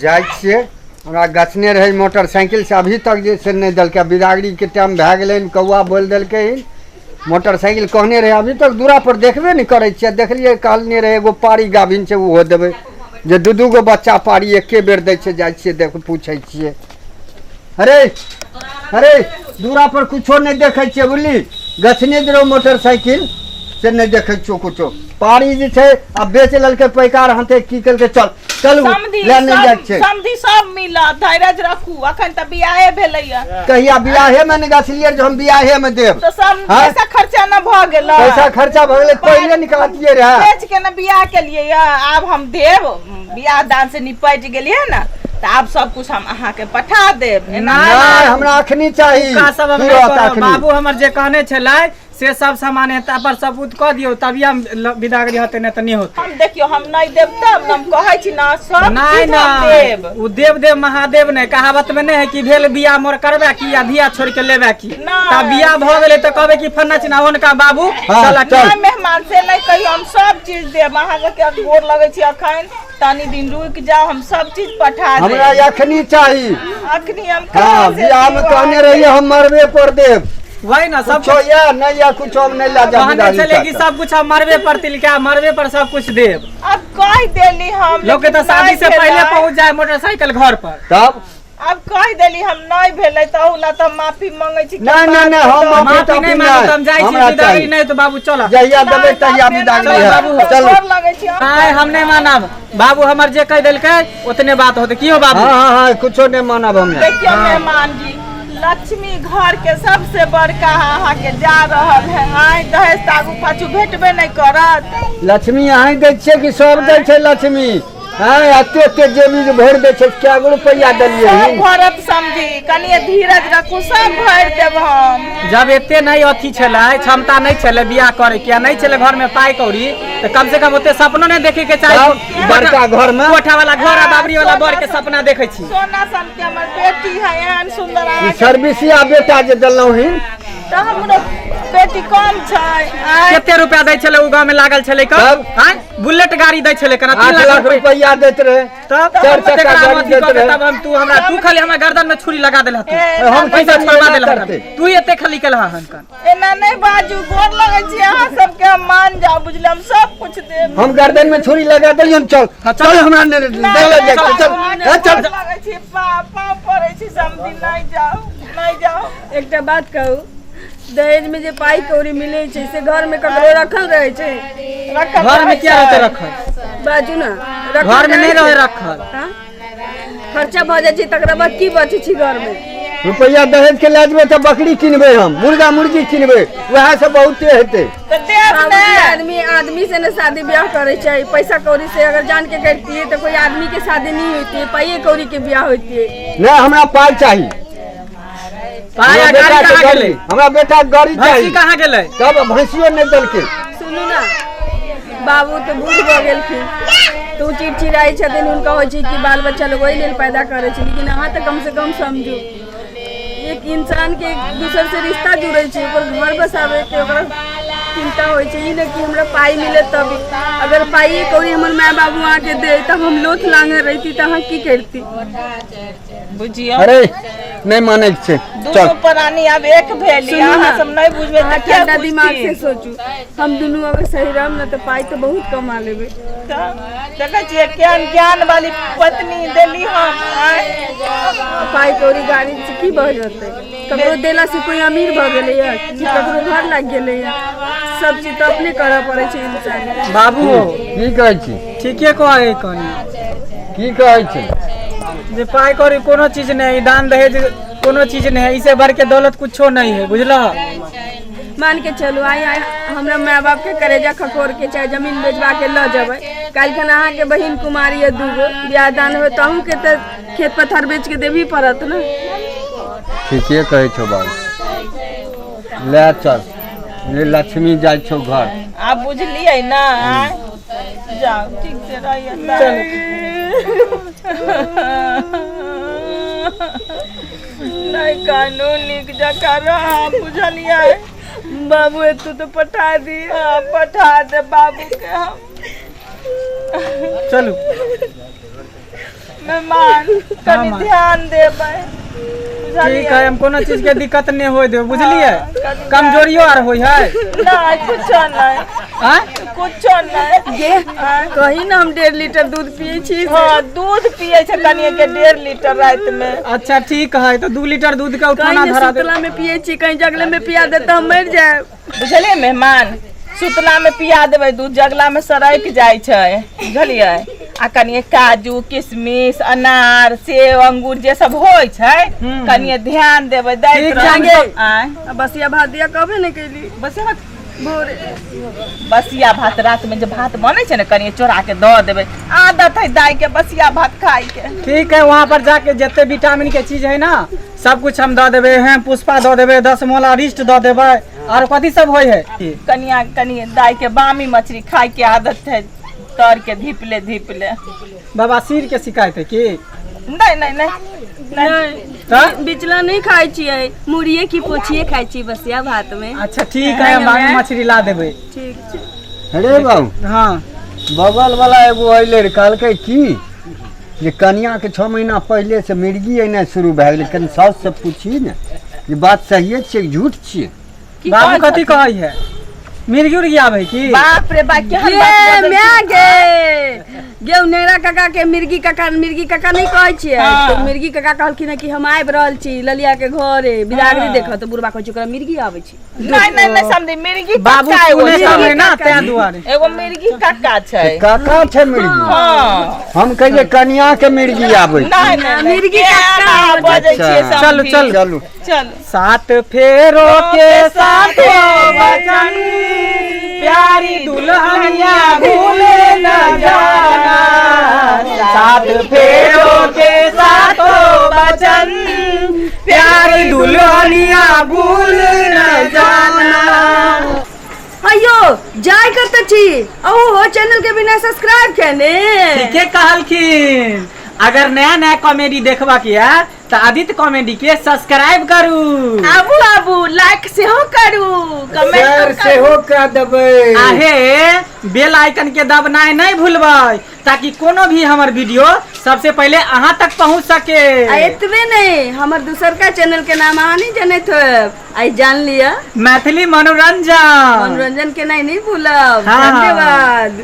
जाइ छियै। हमरा गछने रहै मोटरसाइकिल से अभी तक जे से नहि देलकै। बिदागरीके टाइम भए गेलै, कौआ बोलि देलकै। मोटरसाइकिल कहने रहै, अभी तक दूरा पर देखबे नहि करै छियै। देखलियै कहने रहै एगो पारी गाभिन छै, ओहो देबै। जे दू दू गो बच्चा पारी एके बेर दै छै। जाइ छियै देख पूछै छियै। अरे अरे दूरा पर कुछो नहि देखै छियै, बुझली? गछने जे रहौ मोटरसाइकिल से नहि देखै छियौ कुछो। पारी जे छै आ बेच लेलकै पैकार हाथे की केलकै। चल चलू, समधि ले नहि सब जाइके छै। समधि सब मिलत, धैर्य रखू, अखन तऽ बियाहे भेलैया। कहिया बियाहे मे ने गछलियै जे हम बियाहे मे देब? तऽ सब हाँ? पैसा खर्चा न भऽ गेलै? पैसा खर्चा भऽ गेलै, पहिले निकालतियै रहए। बेच के ने बियाह केलियै या, आब हम देब। बियाह दान से निपटि गेलियै ने, तऽ आब सब कुछ हम अहाँके पठा देब एना। नहि, हमरा अखनी चाही। का सब हम नहि तुरत करब। अखनी। बाबू हमर जे कहने छलै से सब सामान हेता पर सबूत कऽ दियौ, तभी हम विदागरी होतै, नहि तऽ नहि होतै। हम देखियौ, हम नहि देब तब ने, हम कहै छी ने सब नहि चीज हम नहि देब। ओ देव देव महादेव नहि, कहावत में नहि है कि भेल बियाह मोर करबे की या धिया छोड़ के लेबे की? नहि। तऽ बियाह भऽ गेलै तऽ कहबै कि फन्ना चिन्ना हुनका बाबू हाँ, चल चल। नहि मेहमान, से नहि कहियौ, हम सब चीज देब। अहाँ सबके गोर लगै छी, अखन तनी दिन रुकि जाउ, हम सब चीज पठा देब। हमरा अखनी चाही। अखनी हम हाँ कहाँ से बियाह में देब कहने अहाँके? रहियै हम मरबे पर देब। वही ना सब कुछो या नहीं या कुछो हम नहीं ला जा। कहने बिदागरी छलै कि कऽ। सब कुछ हम मरबे पर तिलका मरबे पर सब कुछ देब। अब कहि देली हम, लोग के तऽ लेकिन शादी नहि से पहले भेलै। पहुंच जाए मोटरसाइकिल घर पर। तब अब कहि देली हम, नहि भेलै तऽ अहू ला तऽ माफी मंगै छी। नहीं, नहीं, नहीं, हम माफी माफी ताफी नहीं मांगू तऽ हम जाइ छी। हमरा विदागरी चाही। नहीं तो बाबू चल। जहिया देबै तहिया बिदागरी चल है। बाबू, चल। गोर लगै छी हम। नहीं, हम नहीं मानब। बाबू हमर जे कहि देलकै उतने बात होते की हो बाबू? हाँ हाँ हाँ, कुछो नहीं मानब हम। देखियौ मेहमान जी, लक्ष्मी घर के सबसे बड़का अहाँ के जा रहल है। आय दहेज तऽ आगू पाछू भेटबे नहि करत। लक्ष्मी अहीं दै छियै कि सब दै छै लक्ष्मी? हाँ, एते एते जेबी जे भरि दै छै, कए गो रुपैआ देलियै सब हन? भरत समझी, कनिए धीरज रखू, सब भरि देब हम। जब एते नहीं अथी छलै, क्षमता नहीं छलै बियाह करे के, नहीं छलै घर में पाई कौड़ी, तऽ कम से कम ओते सपनो नहीं देखे के चाही। तब बड़का घर में कोठा वाला घर आ बाबरी वाला बर के सपना देखै छी। सोना सन के हमर बेटी है, एहन सुंदर ई अहाँके। सर्विसिया बेटा जे देलहुँ हन। तऽ हमरो बेटी कम छै आँय? कते रुपया दै छलै उ गाँव में लागल छलै कब? तब? आँय, बुलेट गाड़ी दै छलै कना 3 8 लाख लाख रुपया रुपैआ दैत रहै। तब चारि चक्का तेकरा हम गाड़ी अथी दैत कऽ के रहै। तब हम तू हमरा तू खाली हमरा गर्दन में छुरी लगा देलह तू। ए, हम पैसा की छोड़वा देलह करतै? तू एते खाली केलह हन कन। एना नहि बाजू, गोर लगै छी अहाँ सबके, हम मान जाउ, बुझलियै? हम सब कुछ देब। हम गर्दन में छुरी लगा देलियन। चल चल, हमरा नहि नहि, चल नहि, चल चल बाबू, ए, चल। गोर लगै छी, पाँव पड़ै छी समधी, नहि जाउ, नहि जाउ। एकटा बात कहू, दहेज में जे पाई कौड़ी मिलै छै से घर में ककरो रखल रहै छै? रखल घर में रहै किया रहतै छै। रखल? बाजू ना, रखल घर में नहीं रहै रहे छै? रखल। हाँ? खर्चा भऽ जाइ छै, तकरा बाद की बचै छै घर में? रुपैआ दहेज के लए जेबै तऽ बकरी किनबै हम, मुर्गा मुर्गी किनबै, उएह से बहुते हेतै। तऽ देब बाबूजी ने। आदमी आदमी से ने शादी ब्याह करे छै, पैसा कौड़ी से अगर जान के करती तो कोई आदमी के शादी नहीं होती, पाइये कौड़ी के ब्याह होती। नहि, हमरा पाइ चाही। पाइ आ हमरा गाड़ी बेटा के कहाँ गाड़ी गेलै? हमरा बेटा के गाड़ी भैंसी चाही। कहाँ गेलै? तब भैंसियो नहि देलकै। सुनू ना, बाबू तऽ बूढ़ भऽ गेलखिन तऽ ओ चिड़चिड़ाइ छथिन। हुनका होइ छै कि बाल बच्चा लोग ओहि लेल पैदा करै छै, लेकिन अहाँ तऽ कमसँ कम समझू, एक इंसानके एक दोसर से रिश्ता जुड़ै छै, ओकर घर बसाबैके ओकरा चिंता होइ छै, ई नहि कि हमरा पाइ मिलत तब। अगर पाइए कौड़ी हमर माय बाबू अहाँके दे तब हम लोथ लांघर रहिती तऽ अहाँ की करती? बुझियौ। अरे, नहि मानै के छै, चल। दुनू प्राणी आब एक भेली। सुनू अहाँ ना, सब नहि बुझबै अहाँ तऽ के ठंडा दिमाग से बुझथिन? सोचू, हम दुनू अगर सही रहब ने तऽ पाइ तऽ बहुत कमा लेबै। तऽ देखै छियै केहन ज्ञान वाली पत्नी देली हम, आँय? पाइ कौड़ी गाड़ी से की भऽ जेतै? ककरो देला से कोई अमीर भऽ गेलैया कि ककरो घर लागि गेलैया? सब चीज तऽ अपने करऽ पड़ै छै इंसान के। बाबू। की कहै छी? ठीके कहै कनी। की कहै छै? जे पाइ कौड़ी कोनो चीज नहीं, दान दहेज कोनो चीज नहीं है, इसे बढ़ के दौलत कुछो नहीं है, बुझलह? मान के चलू आइ आइ हमरा माय बाप के करेजा खकोर के चाहे जमीन बेचवा के लऽ जेबै, काल्हि खन अहाँके बहिन कुमारी यऽ, दूगो बियाह दान होय तऽ अहूँके तऽ खेत पथार बेच के देबही पड़त ने। ठीके कहै छौ बाबू, लए चल ले, लक्ष्मी जाइ छौ घर। आब बुझलियै ने? आँय, जाउ, ठीक से रहियै। नहि कानू, नीक जकाँ रह, बुझलियै? बाबू एतौ तऽ पठा दिअ। हाँ, पठा दे बाबूके हम। चलू। मेहमान कनि माँ। ध्यान देबै। ठीक है, हम कोनो चीज के दिक्कत नहीं होय देबै, बुझलियै? हाँ, कनि कमजोरियो आर होय है? नहीं, कुछो नहीं। आँय? कुछो नहीं। गे कही ना, हम 1.5 लीटर दूध पिए छी। हाँ, दूध पिए छै कनिए के 1.5 लीटर राति में। अच्छा ठीक है, तो 2 लीटर दूध के कहीं उठाना ने धरा दे। सुतला में पिए छी, कहीं जगले में पिया दे तऽ हम मरि जायब। बुझलियै मेहमान, सुतला में पिया देबै दूध, जगला में सड़क जाइ छै, बुझलियै? आ कनिए काजू किशमिश अनार सेब अंगूर जे सब होइ छै, कनिए ध्यान देबै, दैत ठीक छै, रहबै। हम आँय? आ बसिया भात दिया कहबे नहि कैली। बसिया भात? भोरे बसिया भात रात में जे भात बनै छै ने, कनिए चोरा के दऽ देबै। आदत है दाई के बसिया भात खाय के। ठीक है, वहाँ पर जाके जते विटामिन के चीज है ना, सब कुछ हम दऽ देबै। हैं, पुष्पा दऽ देबै, 10 मोला रिस्ट दऽ देबै, आर कथी सब होइ है? कनिया कनिए दाई के बामी मछली खाय के आदत है, तर के धीपले धीपले। बाबा सिर के शिकायत है की? नहीं नहीं नहीं नहीं। तऽ बिचला नहीं खाइ छियै, मुड़िए की पोछिए खाइ छी बसिया भात में। अच्छा ठीक है, हम बामी मछली ला देबै। ठीक छै। अरे बाबू। हाँ। बगल वाला एगो अयलै रे, कहलकै की जे कनिया के 6 महीना पहिले से मिर्गी एनाइ शुरू भए गेलै, कनि साउस से पूछी ने जे बात सहिए छियै कि झूठ छियै। की बाबू कहै कथी कहै है? मिर्गी उर्गी आबै की? बाप रे बा, केहन ये बात बजै माय छी? गे गे नेरा काका के मिर्गी काका, मिर्गी काका नहीं कहै छियै? हाँ। तऽ मिर्गी काका कहलखिन हँ कि हम आबि रहल छी ललिया के घरे बिदागरी देखऽ, तऽ बुढ़बा कहै छै ओकरा मिर्गी आबै छै। नहीं नहीं नहीं समझी, मिर्गी बाबू कक्का एगो सुने छै। सब है ना, तें दुआरे। एगो मिर्गी कक्का छै। काका छै मिर्गी? हाँ। हम कहियै कनिया के मिर्गी आबै छै। नहीं नहीं नहीं, मिर्गी केहन कक्का अहाँ बजै छियै अच्छा। चलू, समधी? चलू। चलू। चलू। 7 फेरो के साथो वचन, प्यारी दुल्हनिया भूल न जाना। 7 फेरो के साथो वचन, प्यारी दुल्हनिया भूल न जाना। अयो जाय कतऽ छी? अहू चैनल के बिना सब्सक्राइब केने? ठीके कहलखिन, अगर नया नया कॉमेडी देखबा के है तऽ आदित्य कॉमेडी के सब्सक्राइब करू। आबू आबू, लाइक सेहो करू, शेयर कमेंट करू। सेहो कऽ देबै। आहे बेल आइकन के दबनाइ नहीं भूलबै, ताकि कोनो भी हमर वीडियो सबसे पहले अहाँ तक पहुँच सके। आ एतबे नहीं, हमर दूसरका चैनल के नाम अहाँ नहीं जनैत होब, आइ जान लिअ। मैथिली मनोरंजन। मनोरंजन के नहीं भूलब। हाँ। धन्यवाद।